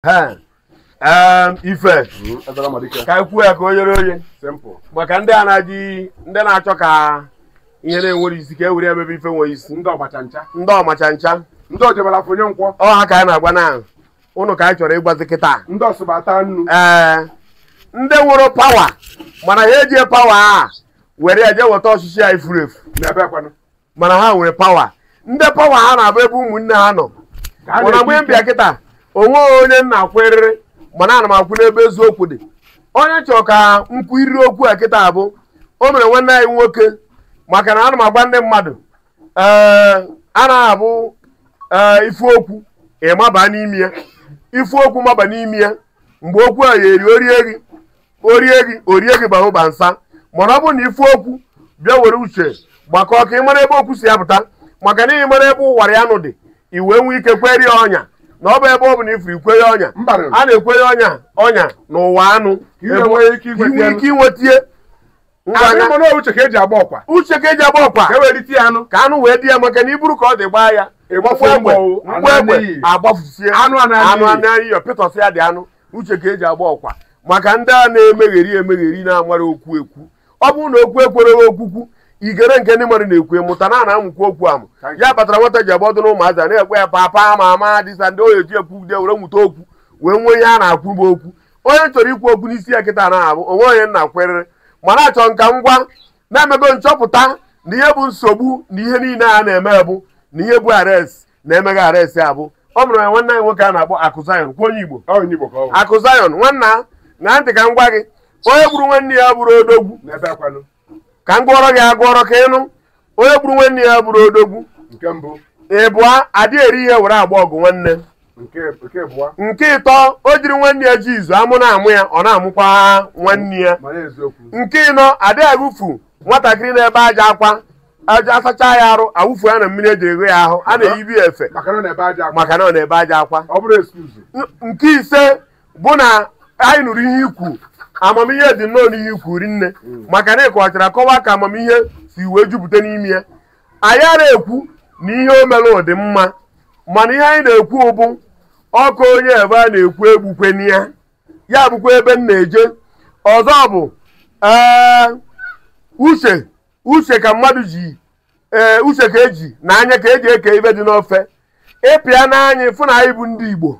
Ife ka anyị kwuo ya ka o yere oye maka ndị a na-aji ndị na-achọ ka ihe na-enwere isi ka e were emebe ife nwere isi ndị ọmachancha ndị ọmachancha ndị ojebara afọ nkwọ ọha ka anyị na-agwa na ụnụ ka anyị chọrọ ịgbazi kịta ndị ọsụbata nnu. Ee, ndị nwere pawa mana ha eji pawa a were eje weta ọchịchị ya ifuru efu mana ha nwere pawa ndị pawa ha na-abụ ebe ụmụnne ha nọ mana mgbe mbịa kịta onwe onye nna akwụrịrị mana ana m akwụ n'ebe eziokwu dị. Onye chọrọ ka nkwuriri okwu a kịta abụ o mere nwanne anyị nwoke maka na ana m agwa ndị mmadụ ee a na-abụ ee ifu okwu ịmaba n'ime ya ifu okwu maba n'ime ya mgbe okwu a ya eri orie gị orie gị bara ụba nsa mana ọ bụrụ na ifu okwu bịa were uche gbakọọ ka ị mara ebe okwu si apụta maka na ị mara ebe ụwara ya nụ dị i wee nwee ike kweri ya ọnya na ọ bụ ebe ọ bụ na ifuru ikwe ya ọnya a na-ekwe ya ọnya ọnya n'ụwa anụ inwe ike inweta ihe uche ka eji agba ọkwa uche ka eji agba ọkwa ka anụ wee dị ya maka na iburu ka ọ dị gbaa ya mgbe egbe agbafusie anụ anaghị pịtọsị ya dị anụ uche ka eji agba ọkwa maka ndị a na-emegheri emegheri na-amara okwu ekwu ọ bụrụ na okwu ekwereghị okwukwu igere nke ndị mmadụ na-ekwu mụta na ana-amụkwu okwu amụ ya kpatara nwata ji agba ọdụ na ụmụazị na-ekwe ya papa ma ama dịsa ndị oyi eji ekwu de were nwụta okwu wee nwee ihe a na-akwụ bụ okwu onye chọrọ ikwu okwu n'isi ya kịta na-abụ onwe onye nna kwerịrị mana achọ nka ngwa na-emego nchọpụta na ihe bụ nsogbu na ihe niile a na-eme bụ na ihe bụ arest na-emeghe arest abụ ọ mụrụ ya nwanne anyị nwoke a na-akpọ Akụ Zion kwa onye Igbo Akụ Zion nwanna na ntị ka m gwa gị onye gburu nwanne ya bụrụ odogwu ka m gụọrọ gị agụọrọ ka ịnụ onye gburu nwanne ya bụrụ odogwu ịbụa adị eri ihe were agba ọgụ nwanne nke ịtọ o jiri nwanne ya ji izu amụ na-amụ ya ọ na-amụkwa nwanne ya nke ịnọ adị awụfu nwatakịrị na-ebe aja akwa aja asacha ya arụ awụfu ya na mmiri eji eghe ya ahụ a na-eyibi ya efe maka na ọ na-ebe aja akwa nke ise bụ na anyị nụrụ ihe ikwu amamihe dị nnọọ n'ihe ikwu rinne maka na ịkọwachara kọwaa ka amamihe si wee jupụta n'ime ya anyị ara ekwu na ihe o mere dị mma mana ihe anyị na-ekwu bụ ọkụ onye ebe a na-ekwu egbukweni ya ya bụkwa ebe m na-eje ọzọ bụ ee uche uche ka mmadụ ji ee uche ka eji na anya ka eji eke ibe dị n'ofe ịpịa n'anya fụ na anyị bụ ndị Igbo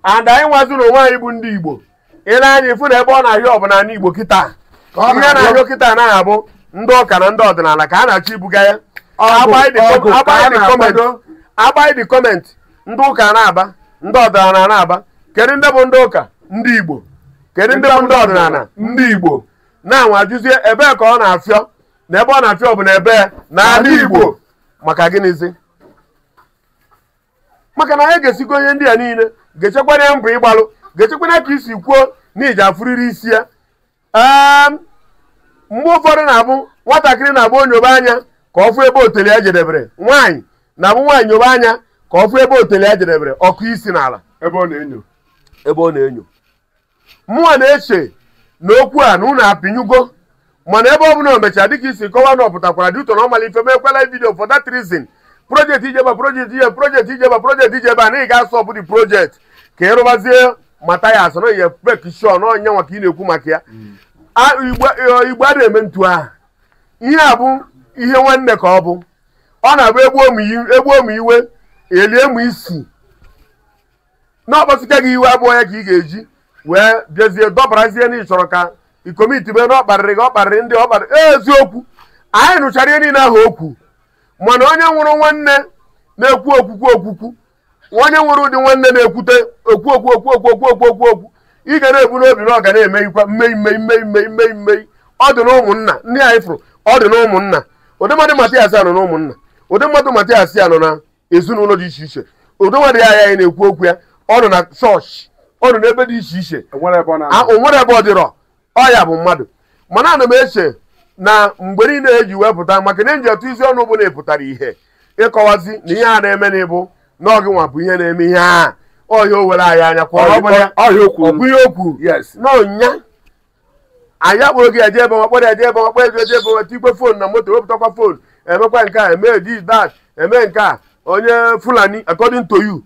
and anyị nwazụ na onwe anyị bụ ndị Igbo ile anya ịfụ na ebe ọ na-ahịa ọbụla n'Igbo kịta ihe na-ahịa kịta anaghị abụ ndị ụka na ndị ọdịnala ka a na-achọ ibuga ya agbaghị dị kọmentị ndị ụka na-aba ndị ọdịnala na-aba kedu ndị bụ ndị ụka ndị Igbo kedu ndị bụ ndị ọdịnala ndị Igbo na-anwa ajụzie ebee ka ọ na-afịọ na ebe ọ na-afịọ bụ na ebe n'ala Igbo maka gịnịzi maka na anyị ga-esikwa onye ndị a niile ga-echekwana ya mbọ ịgbalụ ga-echekwana ka isi kwuo na iji afụrịrị isi ya ee mgbe ụfọdụ na-abụ nwatakịrị na-abụ onyobe anya ka ọ fụ ebe otele ya jedebere nwaanyị na-abụ nwaanyị nyobe anya ka ọ fụ ebe otele ya jedebere ọkụ isi n'ala ebe ọ na-enyo ebe ọ na-enyo mụnwa na-eche na okwu a na unu apịnyugo mana ebe ọ bụla o mechara dịka isi kọwa na ọ pụtakwara dị ụtọ na ọmala ife mekwela vidio for that reason projekti ijeba projekti ijeba projekti ijeba projekti ijeba na ị ga-asọ bụ dị projekti ka ị rụbazie Mathias na ihe pekishọn onye nwa ka ị na-ekwu maka ya Igbo a na-eme ntu ahụ ihe a bụ ihe nwanne ka ọ bụ ọ na-abụ egbuo m iwe elie m isi na ọkpọsike gị iwe abụọ ya ka ị ga-eji wee bịazie dọbarazie na ị chọrọ ka ikomiti mee na ọ kparịrị gị ọ kparịrị ndị ọ kparịrị eziokwu anyị nụchara ihe niile ahụ okwu mana onye nwụrụ nwanne na-ekwu okwukwu okwukwu onye nwere ụdị nwanne na-ekwute okwu okwu okwu okwu okwu okwu okwu okwu ị ga na-ebu n'obi na ọ ga na-emeghikwa mmei mmei mmei mmei mmei mmei ọ dị na ụmụnna ndị anyị fụrụ ọ dị na ụmụnna ụdị mmadụ Mathias anọ na ụmụnna ụdị mmadụ Mathias anọ na ezinụlọ dị iche iche ụdị mmadụ ya anyị na-ekwu okwu ya ọ nọ na chọọchị ọ nọ n'ebe dị iche iche o nwere ebe ọ dịrọ ọ ya bụ mmadụ mana ana m eche na mgbe niile eji wepụta maka na eji atụ isi ọnụ bụ na ịpụtara ihe ịkọwazi na ihe a na-eme n'ịbụ n'oge nwa bụ ihe na-eme ihe a ọhịa o were anyị anya kwa ọ bụ ihe o kwuru n'ọnya anyị akpọrọ gị eje ebe makpọrọ eje ebe makpọrọ eje ebe ma tikwe foonu na moto wepụtakwa foonu emekwa nke a eme this that eme nke a onye Fulani according to you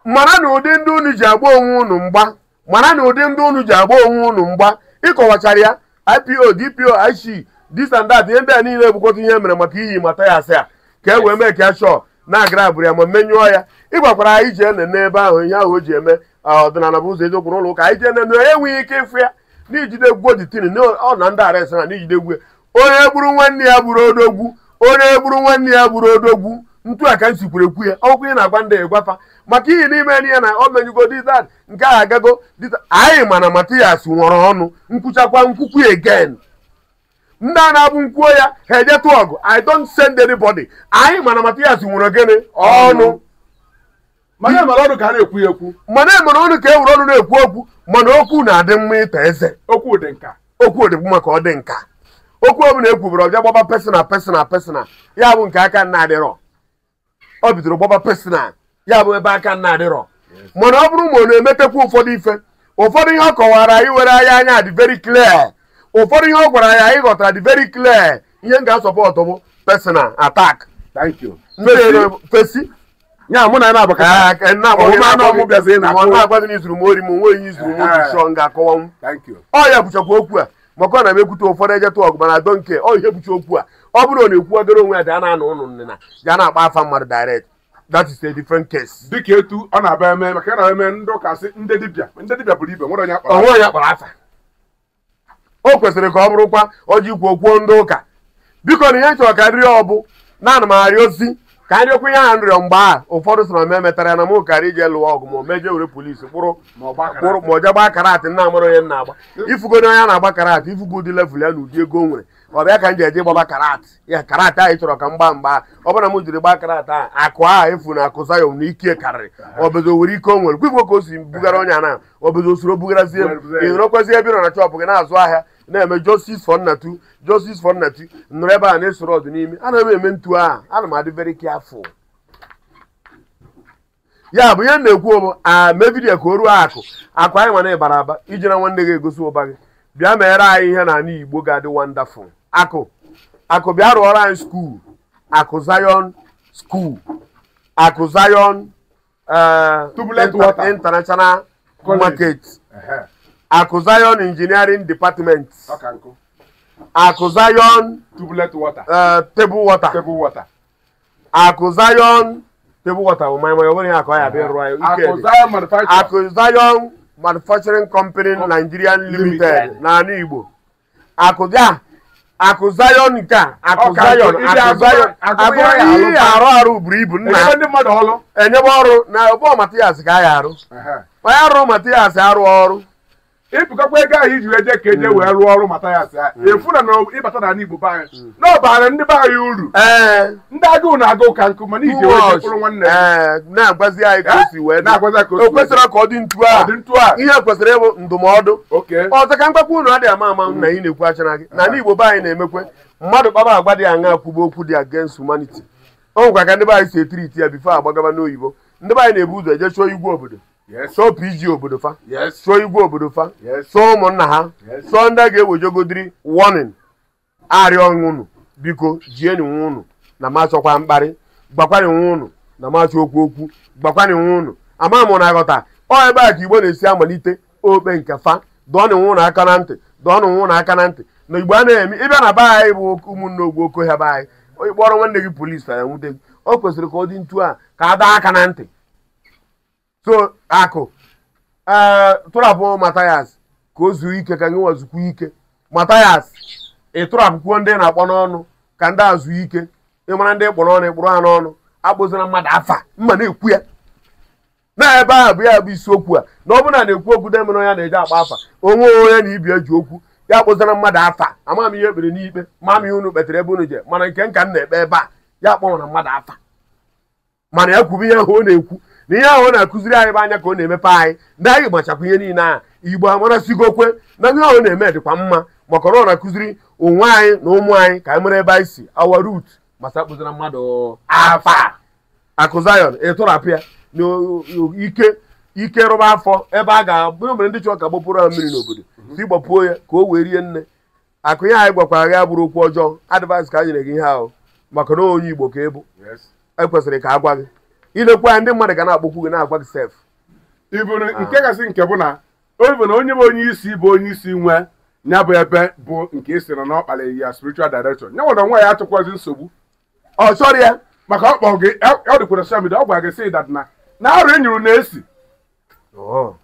Mara na ụdị ndị unu ji agba onwe unu mgba, mara na ụdị ndị unu ji agba onwe unu mgba. Ịkọwachara ya IPO, DPO, IC, this and that, ihe ndị a niile bụkọta ihe mere maka iyi Mathias a ka e wee mee ka ya chọọ na-agara abụrụ ya ma menyụọ ya. Ịgwakwara anyị ji ene n'ebe ahụ ihe ahụ o ji eme ọdịnala bụ ụzọ eziokwu n'ụlọ ụka anyị ji ene na enweghị ike ịfụ ya n'ijide egwu oditin ọ na ndị ares na n'ijide egwu. Onye gburu nwanne ya gburu odogwu, onye gburu nwanne ya gburu odogwu. Ntu a ka m sikwuru ekwu ya, ọkwa ị na-agwa ndị egwafa maka ihe n'ime ya na o menyugo dizat nke ahụ agago. Anyị mana Mathias nwere ọnụ nkwuchakwa nkwukwu again. Ndị a na-abụ nkwuo ya ha ejetụ ọgụ. I don't send anybody. Anyị mana Mathias nwere gịnị ọnụ. Mana emere ọnụ ka a na-ekwu ekwu, mana emere ọnụ ka e were ọnụ na-ekwu okwu, mana okwu na-adị mma ịta eze. Okwu dị nka, okwu dị mma ka ọ dị nka. Okwu ọbụla ekwubere ọbịa gbaba pesina pesina pesina, ya bụ nke aka nna adịrọ. Ọ bidoro gbaba pesina, ya bụ ebe aka nna adịrọ. Mana ọ bụrụ ma ọ na-emetekwa ụfọdụ ife, ụfọdụ ihe ọ kọwara anyị were anya anya dị very clear, ụfọdụ ihe ọ gwara anyị anyị ghọtara dị very clear. Ihe m ga-asọpọtụ bụ personal attack. Thank you. Fesi ya mụ na na-abụ ka na-agwa gị n'izuru m ori m onwe onye izuru m otu chọọ m ga-akọwanwu. Ọ ya bụchakwa okwu a maka ọ na-emekwute ụfọdụ ejetụ ọgụ mana adọ nke ọ ihe bụcha okwu a. Ọ bụrụ na ọ na-ekwuwagoro onwe ya dị a na-anụ ụnụ nnịna ya na-akpa afa mmadụ direct. That is a different case. Dịka etu ọ na-abịa eme maka na eme ndị ụka sị ndị dibịa buru ibe nwere onye akpara onwe onye akpara afa. O kwesịrị ka ọ bụrụkwa ọjị ikwu okwuo ndị ụka. Biko na ihe nchọrọ ka nri ọ bụ na ana m arịọ ozi ka nrịọkwa ihe ahụ nrịọ mgbe a ụfọdụ sị na m emetara ya na m karị ije lụọ ọgụ ma o meje were polisi kpụrụ ma ọ je gbaa karatị nna amara onye m na-agba. Ifugo na onye na-agba karatị ifugo ụdị level ya na ụdị ego o nwere ọ bịa ka m ji eje gbaba karatị ya. Karatị ahụ chọrọ ka m gbaa mgba ọ bụrụ na m jiri gbaa karatị ahụ akụ ahụ efu na akụ Zion na ike karịrị obezo were ike o nwere kwigwe ka o si bugara onye na obezo usoro bugarazie m. Ị nọrọkwazi ebe ị nọ na chọpụ gị na-azụ ahịa na-eme justice for Nnatu, justice for Nnatu, nọrọ ebe a na-esoro ọdụ n'ime. Ana m eme ntu ahụ, ana m adị very careful. Ya bụ ihe m na-ekwu bụ a mee vidiyo ka o ruo akụ akụ anyị nwa na ịbara aba iji na nwanne gị egosi ụba gị. Bịa meere anyị ihe n'ala Igbo ga-adị wonderful. Akụ akụ bịa rụọrọ anyị skuul, Akụ Zion skuul, Akụ Zion International Market, Akụ Zion Engineering Department, Akụ Zion Table Water, Akụ Zion Table Water bụ mmanya ọ bụrụ ihe akọ ya bịa rụọ ya. Akụ Zion Manufacturing Company Nigerian Limited n'ala Igbo. Akụ Zion nke a, Akụ Zion, Akụ Zion, akụ ihe arụ arụ buru ibu nna enyebe ọrụ na ọbụ Mathias ka a ya arụ. Onye arụ Mathias arụ ọrụ ịpụkakwa ego ahụ iji wee jee ka eje wee rụọ ọrụ Mathias ya efu na ịbata n'ala Igbo be anyị na ọ baara ndị be anyị uru. Ndị agụụ na-agụ ka nkụ mana iji wee jekpụrụ nwanne na-agwazi anyị ka o si wee o kwesịrị ka ọ dị ntu a. Ihe kwesịrị ịbụ ndụmọdụ ọzọ ka mgbakwa unu adịghị ama ama na anyị na-ekwu achara gị na ala Igbo be anyị na-emekwe mmadụ kpaba agwa dị aṅa kwuba okwu dị against humanity. O nwekwa ka ndị be anyị si etiriti ya bifo agbagaba n'oyibo. Ndị be anyị na-ebu ụzọ eje chọọ igwe obodo, chọọ PG obodo fa, chọọ igwe obodo fa, chọọ ụmụnna ha, chọọ ndị a ga-ewejogodiri warning arịọ unu biko jienu nwa unu na ma chọkwa mkparị, gbakwanị nwa unu na ma chọ okwu okwu, gbakwanị nwa unu ama mụ na aghọta. Ọ ebe a ka Igbo na-esi amalite okpe nke fa dọọnụ nwa unu aka na ntị, dọọnụ nwa unu aka na ntị na Igbo a na-eme. Ịbịa na be anyị bụ ụmụnne ogbu okohịa be anyị, onye kpọrọ nwanne gị polisi ya nwute gị. O kwesịrị ka ọ dị ntu a ka a daa aka na ntị. So akụ tụrapụ Mathias ka o zuo ike ka gị nwazukwu ike. Mathias ị tụrapụkwuo ndị na-akpọ n'ọnụ ka ndị a zuo ike. Ịmara ndị kpọrọ ọnụ ịkpụrụ ha n'ọnụ, akpụzira mmadụ afa mma na-ekwu ya na ebe ahụ bụ ya bụ isiokwu a. Na ọ bụrụ na na-ekwu okwu demere onye na-eji akpa afa onwe onye na ibi eji okwu ya akpụzira mmadụ afa. Ama m ihe ekpere n'ikpe, ma m ihe unu kpetere ebe unu je, mana nke nka m na-ekpe ebe a ya akpọnwara mmadụ afa. Mana ya kwubu ihe ahụ ọ na-ekwu na ihe ahụ ọ na-akụziri anyị bụ anya ka ọ na-emepe anyị na anyị gbachakwa ihe niile a. Igbo amarasigokwe na ihe ahụ na-eme dịkwa mma maka na ọ na-akụziri onwe anyị na ụmụ anyị ka anyị mara ebe anyị si, our root. Masa akpụzira mmadụ afa. Akụ Zion ịtụrapụ ya na ike ike rụba afọ ebe a ga-abụ mere ndị chọrọ ka gbapụrụ ha mmiri n'obodo si gbapuo ya ka o wee rie nne. Akụ ya anyị gwakwara ya bụrụ okwu ọjọọ advice ka anyị nyere gị ihe ahụ maka na onye Igbo ka ị bụ, ekwesịrị ka a gwa gị. Ilekwa ya ndị mmadụ ga na-akpọkwu gị na-agwa gị sef. Iburu nke gasị nke bụ na oyibo na onye bụ onye isi bụ onye isi nwe ya bụ ebe bụ nke isi nọ n'ọkpala ya spiritual direction. Ya nwere onwe ya achọkwazi nsogbu. Ọ chọrọ ya maka ọ kpọrọ gị ọ dịkwara social media ọ gwara gị sị that na arụ enyuru na-esi.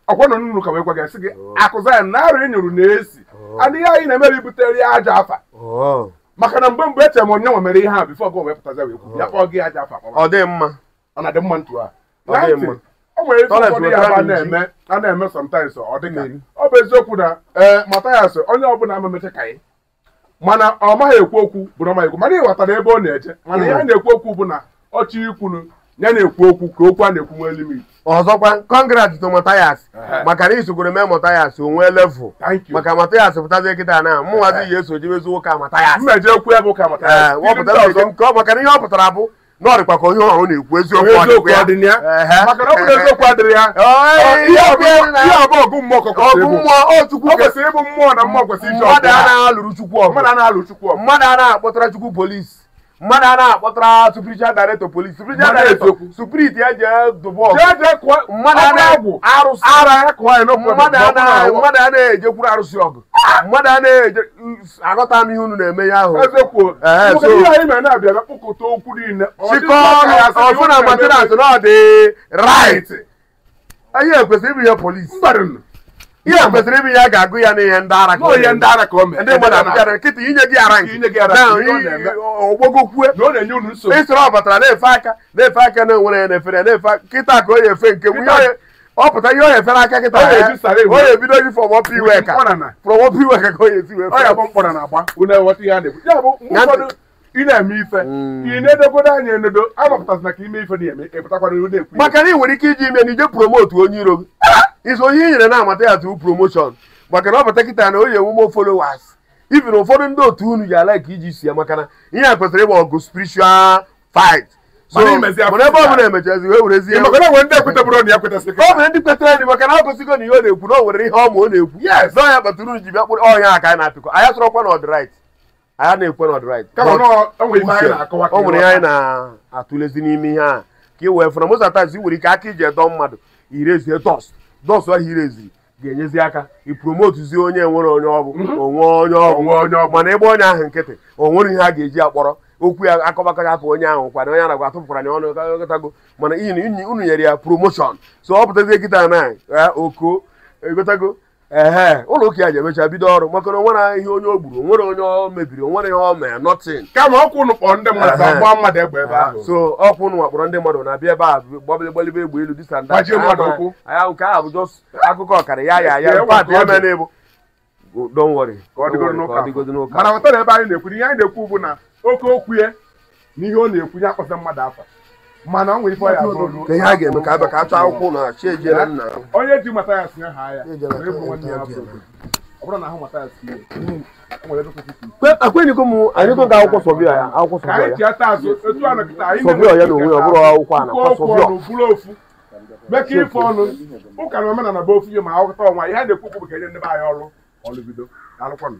Ọkwa nọ n'ụlọ ka wee gwa gị sị gị akụza ya na arụ enyuru na-esi. And ihe anyị na-emere ibutere ya ajọ afa. Maka na mgbe mgbe eche m onye nwe mere ihe a before gị wepụtazi wee kwu ya kpọọ gị ajọ afa. Ọ dị mma. Ọ na-adị mma ntu a. O nwere ụfọdụ ya a na-eme sometimes ọ dịka ọ bụ eziokwu na Mathias onye ọbụla ama-emeche ka anyị mana ọ maghị ekwu okwu bụ na ọ maghị ekwu mana ị ghọtara ebe ọ na-eje mana ihe a na-ekwu okwu bụ na ọchị ikwunu ya na-ekwu okwu ka okwu a na-ekwu nwee limit. Ọzọkwa congrats to Mathias maka na isogoro mee Mathias o nwee level maka Mathias pụtazie kịta na mụnwazi ya eso jebezi ụka Mathias mmeje okwu ya bụ ụka Mathias maka na ihe ọ pụtara bụ na ọ dịkwa ka onye ọrụ na-ekwu eziokwu ọ dị ya maka na ọ bụrụ eziokwu adịrị ya ihe ọ bụ ọgụ mmụọ ọgụ mmụọ Chukwu kwesịrị ịbụ mmụọ na mmụọ kwesịrị ịchọ mmadụ a na-alụrụ Chukwu ọgụ mmadụ a na-alụ Chukwu ọgụ mmadụ a na-akpọtara Chukwu polisi mmadụ a na-akpọtara spiritual director polisi spiritual director spirit ya jee dụbọ ọgụ mmadụ a na-arụsị mmadụ a na-ejekwuru arụsị ọgụ mmadụ a na-eje aghọta m ihe unu na-eme ya ahụ chịkọọ na Mathias na ọ dị right ihe kwesịrị ịbụ ihe polisi ihe kwesịrị ịbụ ya ga-agụ ya n'ihe ndị ara ka o mee ndị mmadụ abịara nkịtị inye gị ara nke ogbogokwue ịsọrọ ọ batara na-efe aka na-efe aka na enwere ya na-efere ya na-efe kịta ka o ya efe nke nwunye ọ pụta ihe ọ ya efere aka kịta o ya ebido gị from up iwe ka from up iwe ka o ya esi wee ị na-eme ife ị na-edogodo anya enedo amapụtasị na ka ime ife na-eme ịpụtakwara ihu na-ekwu maka na ị nwere ike iji ime na ije promotu onye iro gị iso onye i nyere na-amata ya tụ promotion maka na ọ pụta kịta na onye enwume followers even ụfọdụ ndị otu unu ga ala ka iji si ya maka na ihe a kwesịrị ịgba ọgụ spiritual fight mana ebe ọ bụla emechazi wee werezie ọ bụ ndị kwetere ndị maka na ọ gosigo na ihe ọ na-ekwu na o nwere ihe ọma ọ na-ekwu nọ ya kpatara unu ji bịa kpụrụ ọnya a ka anyị na-apịkọ anyị sọrọkwa na ọ dị right anyị na-ekwe na ọ dị right o nwere ihe anyị na-atụlezi n'ime ihe a ka ị wee fụna most of times ị nwere ike aka iji edọ mmadụ irezie dọst dọst ahụ ireziri ga-enyezi aka i promotuzie onye nwere onye ọ bụ onwe onye ọ bụ mana ịgba onye ahụ nkịtị o nwere ihe a ga-eji akpọrọ okwu ya akọbakọrọ afọ onye ahụ kwana onye anagwa atụpụkwara ya ọnụ gotago mana unu nyere ya promotion so ọ pụtazie kịta na oko egotago ehe ụlọ ụka ya ji emecha bido ọrụ maka na onwere ihe onye o gburu onwere onye o mebiri onwere ihe o mere nothing kama ọkwụ unu kpọrọ ndị mmadụ gbaa mmadụ egbe ebe ahụ so ọkwụ unu wakpọrọ ndị mmadụ na-abịa ebe a gbalibe egbe elu disa nda ya nke ahụ bụ just akụkọ ọkara ya ya ya eme na-ebu don't worry ka ọ dịgodo n'ụka mana ghọtara ebe anyị na-ekwu ihe anyị na-ekwu bụ na oke okwu ya na ihe ọ na-ekwu ya akpọsa mmadụ afa mana ọ nwere ife ya abụrụ ka ihe a ga-eme ka abịa ka achọ akwụkwọ na chi ejere nna onye ji Mathias nye ha ya ọ bụrụ na ahụ Mathias akwenyego m anyego ga akwụkwọ sọvịọ ya akwụkwọ sọvịọ ya sọvịọ ya na onwe ya ọ bụrụ akwụkwọ a na-akwa sọvịọ bụrụ ofu mekọ ife ọnụ ụka na omenala bụ ofu ihe ma aghọta ọnwa ihe a na-ekwu okwu bụ ka enye ndị be anyị ọrụ ọrụ bido alụkwanụ.